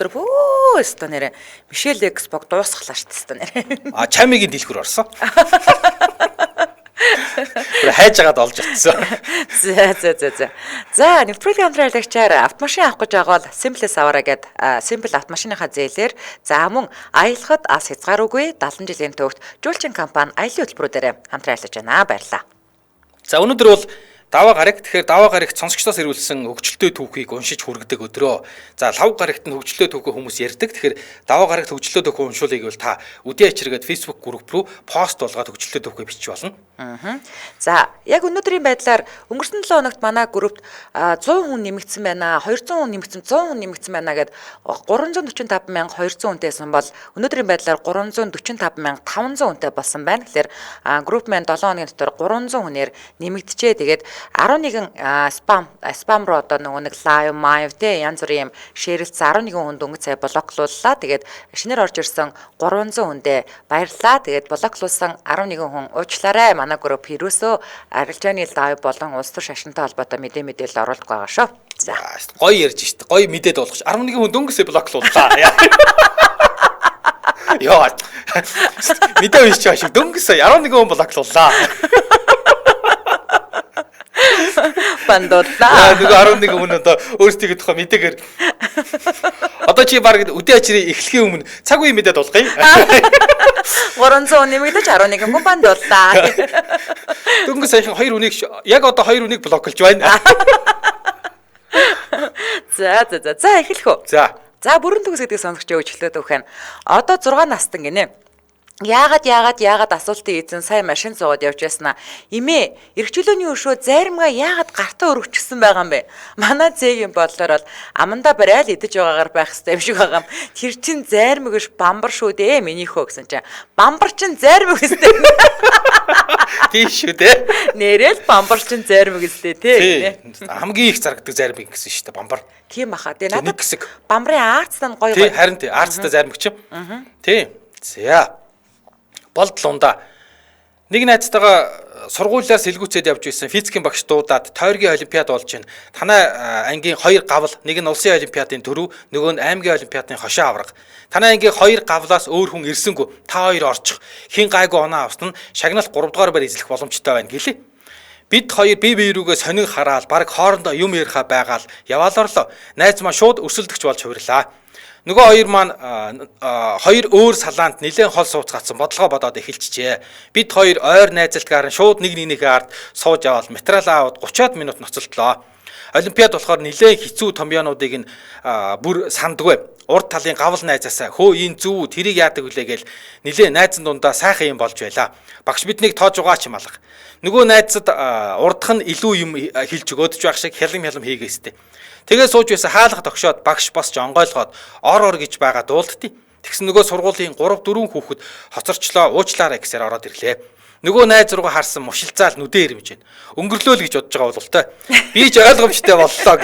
Бөө өстө нэрэ Мишель Экспог дуусглаа шүү дээ нэрэ. А чамигийн дэлгүүр орсон. Тэр хайж агаад олж очсон. За за за за. За, нэвтрүүлгийн хамтран ажиллагчаар автомашин авах гэж байгаа бол Simple-с аваарай гэд Simple автомашиныхаа зээлээр за мөн аялахад ас хязгааргүй 70 жилийн төвт жуулчин компани аялын хөтөлбөрүүдээр хамтран ажиллаж байна. Баярлалаа. За, өнөөдөр бол даваа гараг. Тэгэхээр даваа гарагт сонсогчдоос ирүүлсэн хөгжилтэй түүхийг уншиж хүргэдэг өдрөө. За, лав гарагт нь хөгжилтэй түүхээ хүмүүс ярьдаг. Тэгэхээр даваа гарагт хөгжилтэй түүхээ уншуулъя гэвэл та үдээ ачиргээд Facebook group руу пост болгоод хөгжилтэй түүхээ бичих болно. За, яг өнөөдрийн байдлаар өнгөрсөн 7 хоногт манай группт 100 хүн нэмэгдсэн байна, 200 хүн нэмэгдсэн, 100 хүн нэмэгдсэн байна гэд 345,200 хүнтэйсэн бол өнөөдрийн байдлаар 345,500 хүнтэй болсон байна. Тэгэхээр групп маань 7 хоногийн дотор 300 хүнээр нэмэгджээ. Тэгээд 11 спам руу одоо нөгөө нэг live мав те янз бүрийн юм шеэрлсэн 11 хүн дөнгөж сая блоклууллаа. Тэгээд шинээр орж ирсэн 300 хүндээ баярлалаа. Тэгээд блоклуулсан 11 хүн уучлаарай. Манай групп ерөөсөө арилжааны live болон улс төр шашинтай холбоотой мэдээлэл оруулах байгаа шүү. За. Гоё ярьж штт. Гоё мэдээд болгоч. 11 хүн дөнгөж сая блоклууллаа. Йоо. Мэдээ уншиж байгаа шиг дөнгөж сая 11 хүн блоклууллаа. Бандууллаа. Нөгөө 11 хүн одоо өөрсдийнхөө тухай мэдээгээр одоо чи баг үдээ ачрын эхлэхийн өмнө цаг үеийн мэдээд болгоё. 300 хүн нэмэгдэж 11 хүн бандууллаа. Дөнгөж саяхан хоёр хүнийг яг одоо хоёр хүнийг блоклж байна. За за за. За, эхлэх үү. За. За, бүрэн төгс гэдэг сонсогч өвчлөөд өгөх нь. Одоо 6 настан гинэ. Яагаад яагаад яагаад асуултын эзэн сая машин суугаад явж байснаа. Имээ, эрх чөлөөний өшөө зайрмага яагаад гартаа өргөчсөн байгаа юм бэ? Манай зээгийн бодлоор бол амандаа барайл идэж байгаагаар байх хэрэгтэй юм шиг байгаа юм. Тэр чин зайрмаг биш бамбар шүү дээ минийхөө гэсэн чинь. Бамбар чин зайрмаг өстэй. Тийм шүү дээ. Нэрэл бамбар чин зайрмаг өстэй тий. Хамгийн их заргадаг зайрмаг гэсэн шүү дээ бамбар. Тийм баха. Тэгээ надад нэг хэсэг. Бамбарын аарцтай нь гоё гоё. Харин тий аарцтай зайрмаг чинь. Тийм. За. Болдлундаа нэг найзтайгаа сургуулиар сэлгүүцээд явж байсан физикийн багш дуудаад тойргийн олимпиад болж байна. Танай ангийн хоёр гавл, нэг нь улсын олимпиадын төрөв, нөгөө нь аймгийн олимпиадын хошоо авраг. Танай ангийн хоёр гавлаас өөр хүн ирсэнгүй. Та хоёр орчих. Хин гайгүй оноо авсан нь шагнал 3 дугаар байр эзлэх боломжтой байна гэлээ. Бид хоёр бие бие рүүгээ сонин хараал, баг хоорондоо юм яриха байгаал яваал орлоо. Найз маань шууд өрсөлдөгч болж хувирлаа. Нөгөө хоёр маань хоёр өөр салаанд нэлээд хол сууцгаацсан бодлогоо бодоод эхэлчихжээ. Бид хоёр ойр найзалтгаар нь шууд нэг нэгнийхээ ард сууж аваад материалаа аваад 30-аад минут ноцолтлоо. Олимпиад болохоор нэлээд хэцүү томьёонуудыг нь бүр сандгүй. Урд талын гавл найзаасаа хөө энэ зүв тэрийг яадаг вүлээ гээл нэлээд найзан дундаа сайхан юм болж байлаа. Багш биднийг тоож байгаа ч юм алга. Нөгөө найзад урдх нь илүү юм хэлж өгөөд ч байх шиг хялам хялам хийгээстэй. Тэгээ сууж байсан хаалга тогшоод багш босч онгойлгоод ор ор гэж байгаа дуулдтыг. Тэгсэн нөгөө сургуулийн 3 4 хүүхэд хоцорчлоо уучлаарай гэсээр ороод ирлээ. Нөгөө найз руугаа харсан мушилцаал нүдэ ирмэж байна. Өнгөрлөө л гэж бодож байгаа болол той. Би ч ойлгомжтой боллоо.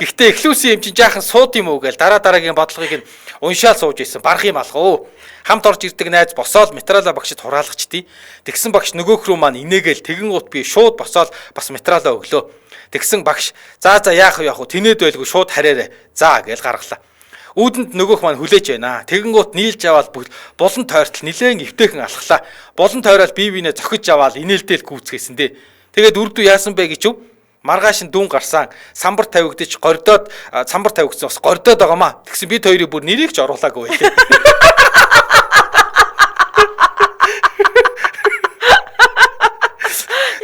Гэхдээ эхлүүлсэн юм чинь жаахан сууд юм уу гээл дараа дараагийн бодлогыг нь уншаал сууж исэн. Барах юм алга уу. Хамт орж ирдэг найз босоол материалаа багшид хураалгачдیں۔ Тэгсэн багш нөгөөх рүү маань инээгээл тэгэн гут би шууд босоол бас материалаа өглөө. Тэгсэн багш за за яах вэ яах вэ тэнэд байлгүй шууд хараарэ. За гээл гаргалаа. Үүдэнд нөгөөх маань хүлээж байна. Тэгэнгүүт нийлж аваад булан тойртол нилээн эвтэйхэн алхлаа. Булан тойрол бие биенээ зохиж аваад инээлтэл гүйцгээсэн дээ. Тэгээд үрдүү яасан бэ гэж юу? Маргааш нь дүүн гарсан самбар тавигдчих гордоод самбар тавигдсан бас гордоод байгаамаа. Тэгсэн бид хоёрыг бүр нэрийг ч оруулаагүй байлээ.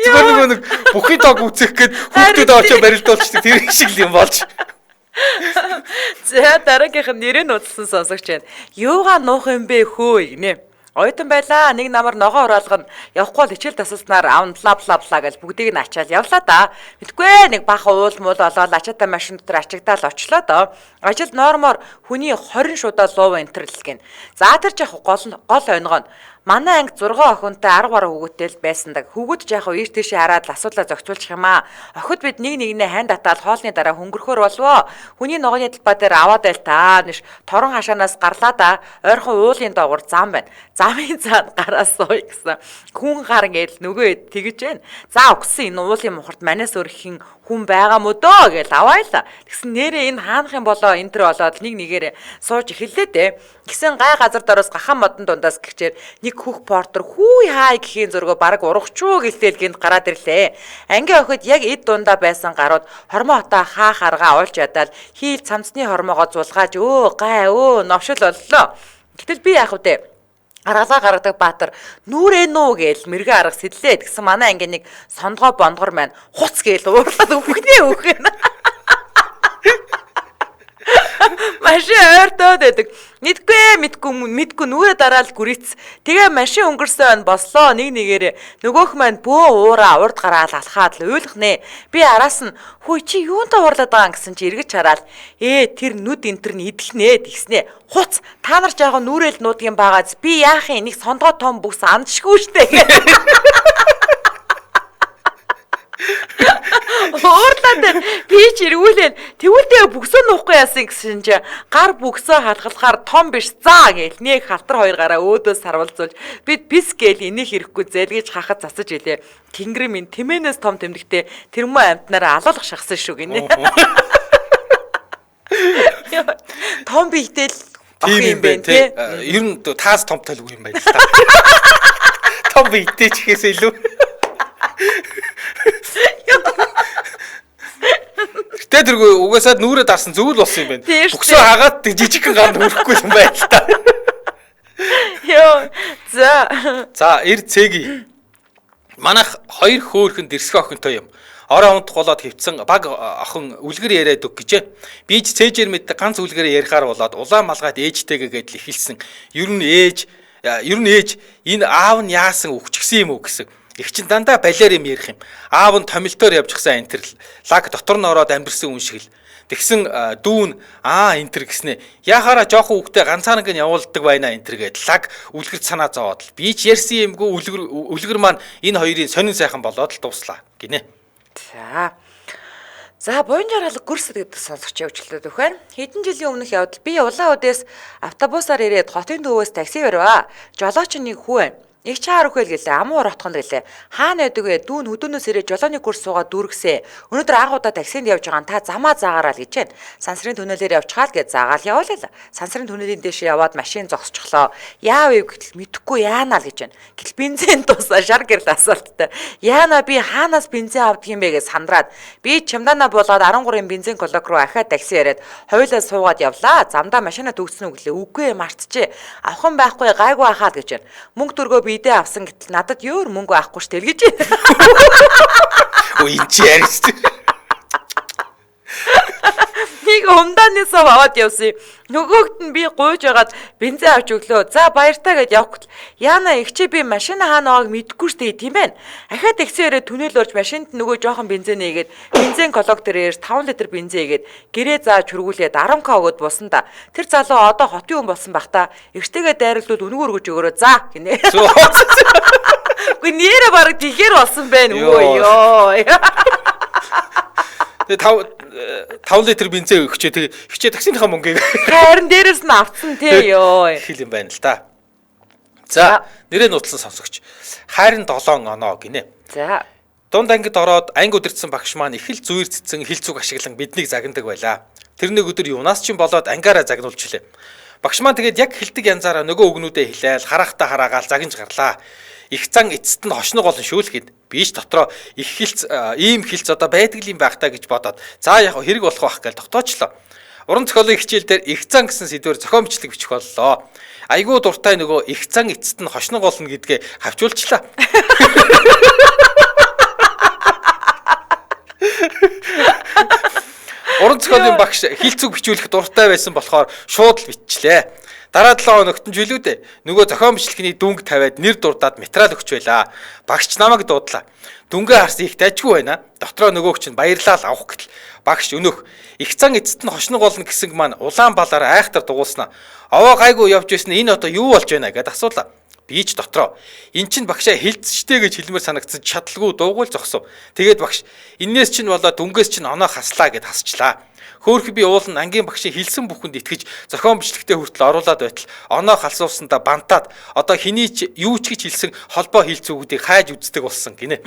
Зүгээр нөгөө нэг бүхий тоо гүйцэх гээд хүүхдүүд очиж барилдуулчихдаг тэр шиг л юм болж. За, дараагийнх нь нэрээ нууцлсан сонсогч байна. Юугаа нуух юм бэ хөө гинэ. Оюутан байлаа. Нэг намар ногоо хураалгана. Явахгүй бол хичээл тасалснаар аавн бла бла бла гэж бүгдийг нь ачаал явлаа да. Мэдгүй нэг бахан уул муул олоод ачаатай машин дотор ачигдаал очлоо доо. Ажил нормоор хүний 20 шудаа луу энтерлэл гин. За, тэр жах гол гол онгоо. Манай анги 6 охинтой 10 гаруй хүүхэдтэй л байсан даг. Хүүгүүд ч яг хөө ийш тийшээ хараад л асуудлаа зохицуулчих юм аа. Охид бид нэг нэгнээ хайн татаал хоолны дараа хөнгөрөхөр болвоо. Хүний ногооны талбай дээр аваад байл та. Нэш торон хашаанаас гарлаа да. Ойрхон уулын доогуур зам байна. Замын цаана гараа сууя гэсэн. Хүн гар гээл нөгөө хэд тэгэж байна. За, угссан энэ уулын мухарт манаас өөр хин Хүн байгаа мө дөө гэж аваая л. Тэгсэн нэрээ энэ хаанах юм болоо энэ төр болоод нэг нэгээр сууж эхэллээ дээ. Тэгсэн гай газар дороос гахан модон дундаас гिचээр нэг хөх портер хүү хай гэхийн зөргөө бараг урагчуу гэлтээл гинт гараад ирлээ. Ангийн охид яг эд дундаа байсан гарууд хормоо хотоо хаа харгаа уулж ядаад хийл цамцны хормоогоо зулгааж өө гай өө новшил боллоо. Гэтэл би яах вэ? Аргалаа гаргадаг Баатар нүрээ нүү гээл мэрэгэн арга сэтлээ гэсэн манай ангийн нэг сондгоо бондгор маань хуц гээл уурлаад өвхнээ өвхнэ. Машин ойртоод байдаг. Мэдгүй мэдгүй мэдгүй нүрээ дараал гүриц. Тэгээ машин өнгөрсөн байна бослоо нэг нэгээрээ нөгөөх маань бөө уураа урд гараал алхаад л уйлах нэ. Би араас нь хүй чи юунтаа уурлаад байгаа гэсэн чи эргэж хараад тэр нүд энтер нь идэх нэ тэгснэ. Хуц та нар жаахан нүрэл нуудгийн багаз би яах юм нэг сондгоо том бүс андшгүй штэ. Уурлаад би ч эргүүлээд тэгвэл тэгээ бүксөө нуухгүй яасан гэсэн чи гар бүксөө халахлахаар том биш заа гээл нэг халтар хоёр гараа өөдөө сарвалзуулж бид бис гээл инех ирэхгүй зэлгэж хахад засаж илээ. Тэнгэр минь тэмээнээс том тэмдэгтэй тэрмөө амтнараа алуулах шахсан шүү гинэ. Том биетэй л охин юм байна тий. Ер нь таас томтой л үгүй юм байна л та. Том биетэй ч гэхээс илүү. Гэтэ тэргүй угаасаа нүрээ дарсан зөв л болсон юм байна. Бүксөө хагаад жижигхэн гар нүрэхгүй юм байна л та. Йоо. За. За, эр цэги. Манайх хоёр хөөхөн дэрсгэн охинтой юм. Орой унтах болоод хөвцөн баг охин үлгэр яриад өг гэжээ. Би ч цээжээр мэддэг ганц үлгэрээ ярихаар болоод улаан малгайд ээжтэйгээ гэдэл эхэлсэн. Ер нь ээж энэ аав нь яасан үхчихсэн юм уу гэсэн. Их чин дандаа балиар юм ярих юм. Аав нь томилтоор явчихсан энтер лаг дотор нь ороод амьдэрсэн үн шиг л. Тэгсэн дүүн аа энтер гэснэ. Яхаараа жоохон хүүхдээ ганцаарнг нь явуулдаг байна энтер гэд лаг үлгэр санаа зовоод л. Би ч ярьсан юмгүй үлгэр маань энэ хоёрын сонин сайхан болоод л дууслаа гинэ. За. За буян жаргал гүрс гэдэг сонсогч явуулдаг өгөх. Хэдэн жилийн өмнөх явдал би улаан үдээс автобусаар ирээд хотын төвөөс такси барьваа. Жолооч нэг хүү байна. Их чаар үхэл гэлээ, амуу ротхон гэлээ. Хаана байдаг вэ? Дүүн хөдөөнөөс ирээ жолооны курс суугаад дүүргэсэ. Өнөөдөр анх удаа таксинд явж байгаа нь та замаа заагаараа л гэж байна. Сансрын түнэлээр явчихаа л гэж заагаал явуулаа. Сансрын түнэлийн дээш яваад машин зогсчихлоо. Яав вэ гэтэл мэдэхгүй яана л гэж байна. Гэтэл бензин дуусаа шар гэрэл асуулттай. Яана би хаанаас бензин авдаг юм бэ гэж сандраад би чемдана буулгаад 13-ын бензин колок руу ахиад такси яриад хоёулаа суугаад явлаа. Замдаа машина төгссөн үү гэлээ. Үгүй мартчихэ. Авах юм байхгүй гайгүй ахаад гэж байна. Мөнгө дөргөө бидээ авсан гэтэл надад өөр мөнгө авахгүй шүү дээ гэж. Өө энэ чи ярьж. Нэг умдааны сав аваад явсан. Нөгөөхт нь би гуйж байгаад бензин авч өглөө. За баяртай гэд явах гэтэл яана их чи би машина хаана байгааг мэдэхгүй шүү дээ тийм байна. Ахиад такси өрөө түнэл орж машинд нөгөө жоохон бензин нээгээд бензин колок дээр 5 литр бензин игээд гэрээ зааж хөргүүлээд 10к өгөөд бусан да. Тэр залуу одоо хотын хүн болсон бах та. Эгчтэйгээ дайрлууд үнэгүй өргөж өгөөрөө за гинэ. Үгүй нэрэ бараг тэгэхээр болсон байна өө ёо. Тэгээ 5 литр бензин өгчээ тэгээ хичээ таксиныхаа мөнгийг харин дээрээс нь авцсан тий ёо. Хэл юм байна л та. За нэрээ нууцлан сонсогч. Хайрын 7 оноо гинэ. За. Дунд ангид ороод анги удирдсан багш маань их л зүйр цэцэн хэл зүг ашиглан биднийг загнадаг байлаа. Тэр нэг өдөр юунаас ч юм болоод ангаараа загнуулчлээ. Багш маань тэгээд яг хэлдэг янзаараа нөгөө үгнүүдээ хэлээл харахтаа хараагаал загнаж гарлаа. Их зан эцэст нь хошног олон шүү л гэд. Би ч дотроо их хилц ийм хилц одоо байдаг юм байх та гэж бодоод за яг хэрэг болох байх гэж тогтоочлоо. Уран зохиолын хичээл дээр их зан гэсэн сэдвээр зохион бичлэг бичих боллоо. Айгуу дуртай нөгөө их зан эцэст нь хошног болно гэдгээ хавчуулчлаа. Уран зохиолын багш хилцүүг бичүүлэх дуртай байсан болохоор шууд л биччихлээ. Дараа 7 хоногт нь жилүү дээ. Нөгөө зохион бичлэгний дүнг тавиад нэр дурдаад материал өгч байлаа. Багш намайг дуудлаа. Дүнгээ харсан их дайжгүй байна. Дотроо нөгөөх чинь баярлал авах гэтэл багш өнөөх их зан эцэст нь хошног болно гэсэн маань улаан балаар айхтар дугуулснаа. Овоо гайгүй явж байсан энэ одоо юу болж байна гэд асуулаа. Би ч дотроо эн чинь багшаа хилцчтэй гэж хэлмээр санагдсан чадалгүй дуугуйл зогсов. Тэгээд багш эннээс чинь болоод дүнгээс чинь оноо хаслаа гэд хасчлаа. Хөөхөн би уул нь ангийн багшийн хэлсэн бүхэнд итгэж зохион бичлэгтээ хүртэл оруулаад байтал оноо халсуулсандаа бантаад одоо хэний ч юу ч гэж хэлсэн холбоо хилцүүгүүдийг хайж үздэг болсон гинэ.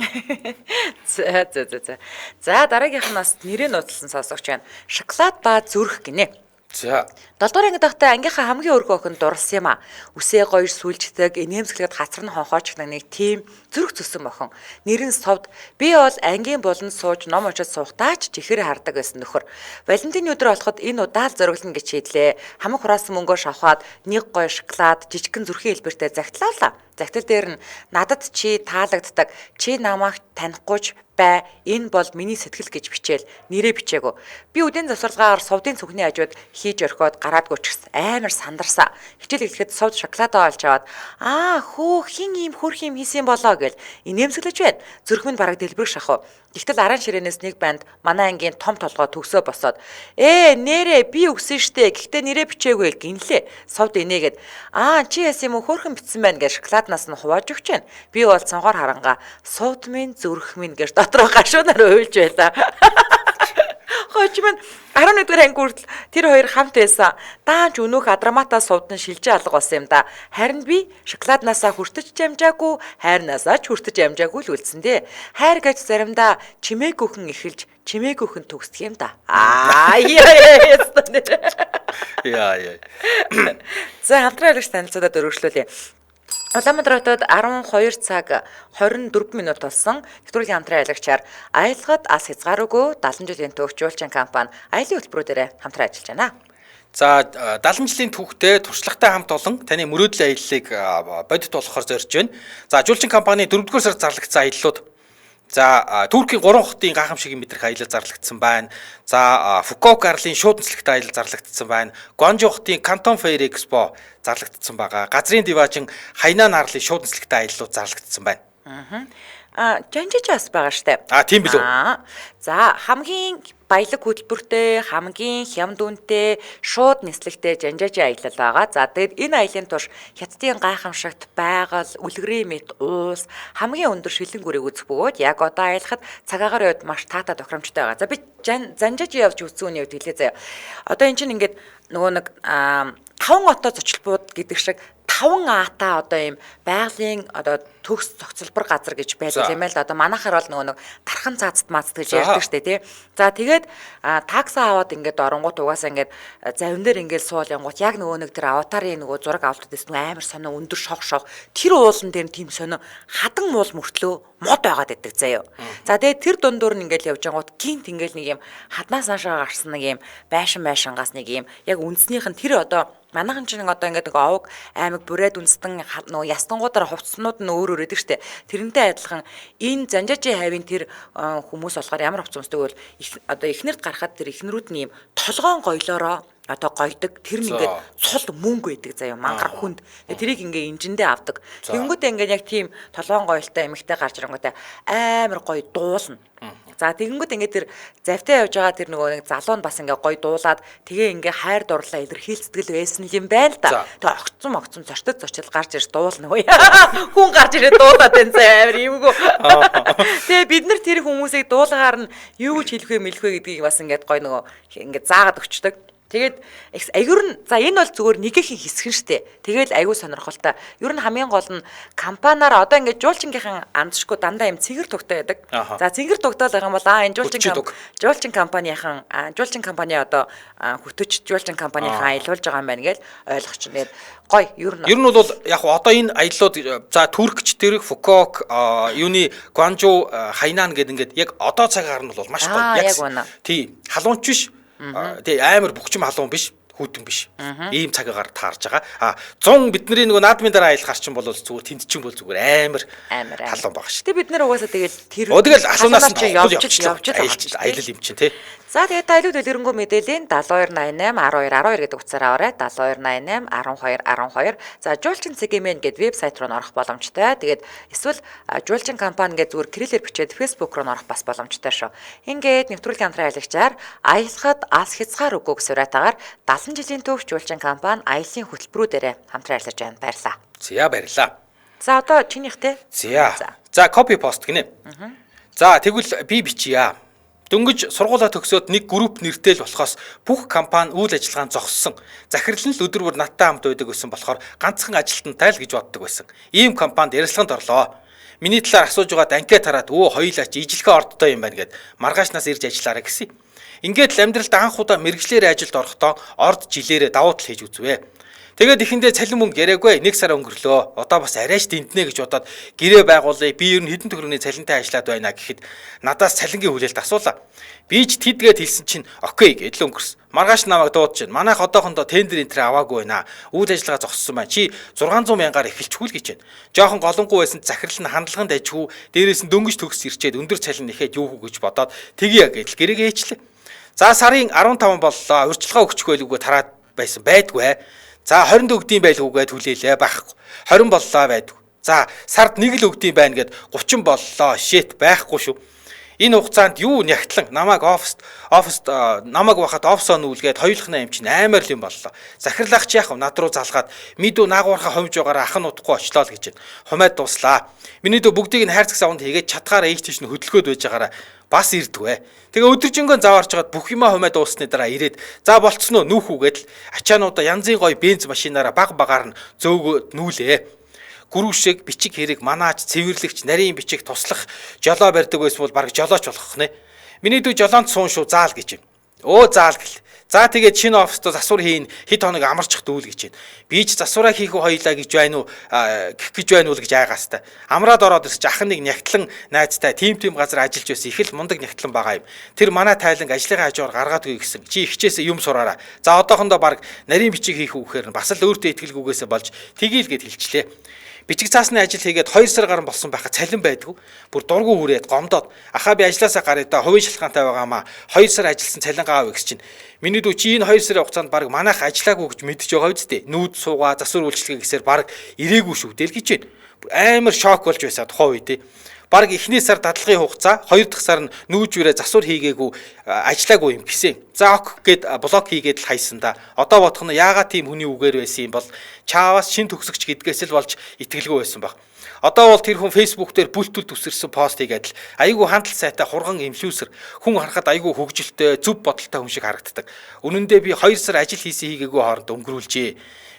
За за за за. За дараагийнх нь бас нэрээ нууцлсан сонсогч байна. Шоколад ба зүрх гинэ. За. 7 дугаар ангид байхдаа ангийнхаа хамгийн өргөн охин дурлсан юм а. Үсээ гоё сүлждэг, инээмсэглэхэд хацар нь хонхооч нэг тийм зүрх зүсэн охин. Нэр нь Сувд. Би бол ангийн буланд сууж ном уншиж суухдаа ч чихэр хардаг байсан нөхөр. Валентины өдөр болоход энэ удаа л зориглоно гэж шийдлээ. Хамаг хураасан мөнгөө шавхаад нэг гоё шоколад, жижигхэн зүрхийн хэлбэртэй загтлаалаа. Загтал дээр нь надад чи таалагддаг, чи намайг танихгүй ч бай, энэ бол миний сэтгэл гэж бичээл нэрээ бичээгөө. Би үдийн завсарлагаар Сувдын цүнхний хажууд хийж орхиод гараад гүчгс амар сандарсан. Хичээл эхлэхэд Сувд шоколадаа олж аваад аа хөө хин ийм хөрх юм хийсэн болоо гэл инээмсэглэж байна. Зүрх минь бараг дэлбэрэх шахав. Тэгтэл арын ширээнээс нэг банд манай ангийн том толгой төгсөө босоод нэрээ би өгсөн штэ, гэхдээ нэрээ бичээгүй гинлээ. Сувд инээгээд аа чи яасан юм уу хөөрхөн битсэн байна гэж шоколаднаас нь хувааж өгч байна. Би бол цонхоор харангаа Сувд минь зүрх минь гэж дотроо гашуунаар уйлж байлаа. Хойч минь 11-р анги хүртэл тэр хоёр хамт байсан. Даанч өнөөх адрамата Сувд нь шилжээ алга болсон юм да. Харин би шоколаднаасаа хүртэж амжаагүй, хайрнаасаа ч хүртэж амжаагүй л үлдсэн дээ. Хайр гэж заримдаа чимээгүйхэн эхэлж чимээгүйхэн төгсдөг юм да. Аа яа. Яа. За хамтран ажиллагч танилцуулаад өргөжлүүлье. Улаанбаатар хотод 12 цаг 24 минут болсон. Нэвтрүүлгийн хамтран ажиллагчаар аялгад ас хязгааргүй 70 жилийн түүх жуулчин компани аялын хөтөлбөрүүдээр хамтран ажиллаж байна. За 70 жилийн түүхтэй туршлагатай хамт олон таны мөрөөдлийн аяллыг бодит болгохоор зорж байна. За жуулчин компани 4-р сард зарлагдсан аяллууд. За Туркийн 3 хотын гайхамшигын мэдрэх аялал зарлагдсан байна. За Фукуок арлын шууд нислэгтэй аялал зарлагдсан байна. Гуанжу хотын Кантон Фэйр Экспо зарлагдсан байгаа. Газрын диваажин Хайнан арлын шууд нислэгтэй аяллууд зарлагдсан байна. Жанжиж бас байгаа штэ. А тийм билүү. За хамгийн баялаг хөтөлбөртэй, хамгийн хямд үнэтэй, шууд нислэгтэй Жанжажи аялал байгаа. За тэгээд энэ аялын турш Хятадын гайхамшигт байгаль, үлгэрийн мэт уус, хамгийн өндөр шилэн гүрийг үзэх бөгөөд яг одоо аялахад цагаагаар явд маш таатай тохиромжтой байгаа. За би Жанжажи явж үзсэн үний хувьд хэлье заяа. Одоо эн чинь ингээд нөгөө нэг 5 отоо зочлбууд гэдэг шиг 5 аатаа одоо ийм байгалийн одоо төгс цогцлбор газар гэж байдаг юм байл л. Одоо манайхаар бол нөгөө нэг тархан цаацд маацд гэж ярьдаг штэ тий. За тэгээд такса аваад ингээд оронгууд угаасаа ингээд завин дээр ингээд суул янгууд яг нөгөө нэг тэр аватарын нөгөө зураг авалтад байсан амар сонио өндөр шог шог тэр уулан дээр тийм сонио хадан муул мөртлөө мод байгаад байдаг заяо. За тэгээд тэр дундуур нь ингээд явж ангууд гинт ингээд нэг юм хаднаас наашаа гарсан нэг юм байшин байшингаас нэг юм яг үндснийх нь тэр одоо манайхан чинь одоо ингээд нэг овг аймаг бүрээд үндэстэн нөгөө ястангуудаар хувцснууд нь өөр өөр өгдөг штэ. Тэрнтэй адилхан энэ Занжажи хавийн тэр хүмүүс болохоор ямар хувцас өмсдөг вэ? Одоо эхнэрд гарахад тэр эхнэрүүд нь ийм толгоон гоёлоороо одоо гойдог. Тэр нь ингээд цул мөнгө байдаг заяа мангар хүнд. Тэрийг ингээ инжиндээ авдаг. Тэнгүүтээ ингээд яг тийм толгоон гоёлтой эмэгтэй гарч ирэнгүүтээ амар гоё дуулна. За тэгэнгүүт ингээд тэр завтай явж байгаа тэр нөгөө нэг залуу нь бас ингээ гоё дуулаад тэгээ ингээ хайр дурлаа илэрхийлцдэг л байсан юм байна л да. Тэгээ огцом огцом зочдод зочил гарч ирж дуулна хөө. Хүн гарч ирээд дуулаад байна заа амар юмгүй. Тэгээ бид нар тэр хүмүүсийг дуулгаар нь юу гэж хэлэх вэ мэлэх вэ гэдгийг бас ингээд гоё нөгөө ингээд заагаад өгчдөг. Тэгээд аюур нь за энэ бол зүгээр нэгэн хэсэг нь штэ. Тэгэл аюу сонирхолтой. Ер нь хамгийн гол нь компаниар одоо ингээд жуулчингийнхэн андшгүй дандаа юм цэнгэр тугтай байдаг. За цэнгэр тугтай л байгаа юм бол энэ жуулчин компанийхан жуулчин компани одоо хөтөч жуулчин компанийхан аялуулж байгаа юм байна гэж ойлгоч. Тэгээд гоё ер нь. Ер нь бол яг одоо энэ аяллууд за Туркч дэрэг Фукуок юуны Гуанжу Хайнан гэдэг ингээд яг одоо цагаар нь бол маш гоё. Яг тий халуунч биш. Тий амар бөхчм халуун биш, хүүтэн биш. Ийм цагаагаар таарж байгаа. А 100 бидний нөгөө наадмын дараа аялах арчин бол зүгээр тэнд чинь бол зүгээр амар халуун байгаа шүү. Тэг бид нэр угаасаа тэгэл тэр тэгэл халуунаас нь явж аялал юм чинь тий. За тэгээд та илүү дэлгэрэнгүй мэдээллийн 7288 12 12 гэдэг утсаар аваарай. 7288 12 12. За жуулчин цэгмэн гэдэг вебсайт руу орох боломжтой. Тэгээд эсвэл жуулчин компани гэдэг зүгээр кириллээр бичээд Facebook руу орох бас боломжтой шүү. Ингээд нэвтрүүлгийн хамтран ажиллагчаар аялахад ас хязгаар үгүй гэсэн уриатаагаар 70 жилийн төвч жуулчин компани аялын хөтөлбөрүүдээр хамтран ажиллаж байна. Баярлалаа. За баярлалаа. За одоо чинийх те. За. За copy post гинэ. За тэгвэл би бичье. Дөнгөж сургуулаа төгсөөд нэг групп нэртэй л болохоос бүх компани үйл ажиллагаанд зогссон. Захирал нь л өдөр бүр надтай хамт байдаг байсан болохоор ганцхан ажилтнтай л гэж боддог байсан. Ийм компанид ярилцлаганд орлоо. Миний талаар асууж байгаад анкет хараад өө хоёлаа чи ижилхэн ордтой юм байна гэд маргаашнаас ирж ажиллаарай гэсэн. Ингээд л амьдралд анх удаа мэргэжлээр ажилд орохдоо орд жилээрээ давуу тал хийж үзвэ. Тэгээд эхэндээ цалин мөнгө яриаггүй 1 сар өнгөрлөө. Одоо бас арайч дэнтнэ гэж бодоод гэрээ байгуулъя. Би ер нь хэдэн төгрөгийн цалинтай ажиллаад байна гэхэд надаас цалингийн хүлээлт асуулаа. Би ч тэдгээд хэлсэн чинь окей гэдэл өнгөрсөн. Маргааш намайг дуудаж байна. Манайх одоохондоо тендер энтер аваагүй байна. Үйл ажиллагаа зогссон байна. Чи 600 мянгаар эхэлчихвэл гэж байна. Жохон голонгуу байсан захирал нь хандлаганд ажгүй. Дээрээс нь дөнгөж төгс ирчээд өндөр цалин нэхэд юу хүү гэж бодоод тэгье гэдэл гэрээгээ ээчлээ. За сарын 15 боллоо. Урьдчилгаа өгчих байлгүй тараад байсан байдгүй. За 20 өгдөм байлгүй гэд хүлээлээ байхгүй. 20 боллоо байдгүй. За сард нэг л өгдөм байна гэд 30 боллоо. Shit байхгүй шүү. Энэ хугацаанд юу нягтлан намайг оффист намайг байхад офсоо нүүлгээд хоёулахна юм чинь амар л юм боллоо. Захирлах чи яах вэ? Над руу залгаад мэдүү наагуурхаа хомж байгаараа ах нь удахгүй очлоо л гэж байна. Хумайд дуслаа. Миний дүү бүгдийг нь хайрцаг савнд хийгээд чадхаараа ийш тийш нь хөдөлгөөд байж байгаараа бас ирдгвэ. Тэгээ өдөржингөө зав орж хагаад бүх юмаа хумай дууссаны дараа ирээд за болцсон уу нүүх үгээд л ачаануудаа янзын гоё бенз машинаараа баг багаар нь зөөгөө нүүлээ. Гүрүү шиг бичиг хэрэг манаач цэвэрлэгч нарийн бичиг туслах жолоо барьдаг байсан бол бараг жолооч болох нэ. Миний дүү жолоонд суун шүү заал гэж юм. Өө заал гэл. За тэгээд шинэ оффистоо засвар хийн хэд хоног амарчих дүүл гэж байна. Би ч засвараа хийх үү хоёлаа гэж байна уу гэх гэж байна уу гэж айгаастай. Амраад ороод ирсч ах нэг нягтлан найзтай тим тим газар ажиллаж байсан их л мундаг нягтлан байгаа юм. Тэр манай тайланг ажлынхаа хажуугаар гаргаад үгүй гэсэн. Чи ихчээсээ юм сураараа. За одоохондоо бараг нарийн бичиг хийх үү гэхээр бас л өөртөө итгэлгүйгээсээ болж тгийл гэд хэлчлээ. Бичиг цаасны ажил хийгээд 2 сар гарan болсон байхад цалин байдгүй. Бүр дургу хүрээд гомдоод ахаа би ажилласаа гаръя да хувийн шалтгаантай байгаамаа 2 сар ажилласан цалингаа авъя гэсэн чинь. Миний дүү чи энэ 2 сарын хугацаанд баг манайх ажиллаагүй гэж мэдэж байгаа үсттэй. Нүүд суугаа засвар үйлчлэгээ гэсээр баг ирээгүй шүү дээ л гэж байна. Амар шок болж байсан тухайн үед. Бараг эхний сар дадлагын хугацаа, хоёр дахь сар нь нүүж үрээ засвар хийгээгүй ажиллаагүй юм гисэн. За ок гэд блок хийгээд л хайсан да. Одоо бодох нь яагаад тийм хүний үгээр байсан юм бол чаавас шин төгсөгч гэдгээс л болж итгэлгүй байсан баг. Одоо бол тэр хүн Facebook дээр бүл түл төсөрсөн пост хийгээд л айгүй хандлт сайтай хурган инфлюенсер хүн харахад айгүй хөгжилтэй зөв бодолтой хүн шиг харагддаг. Үнэн дээр би 2 сар ажил хийсэн хийгээгүй хооронд өнгөрүүлжээ.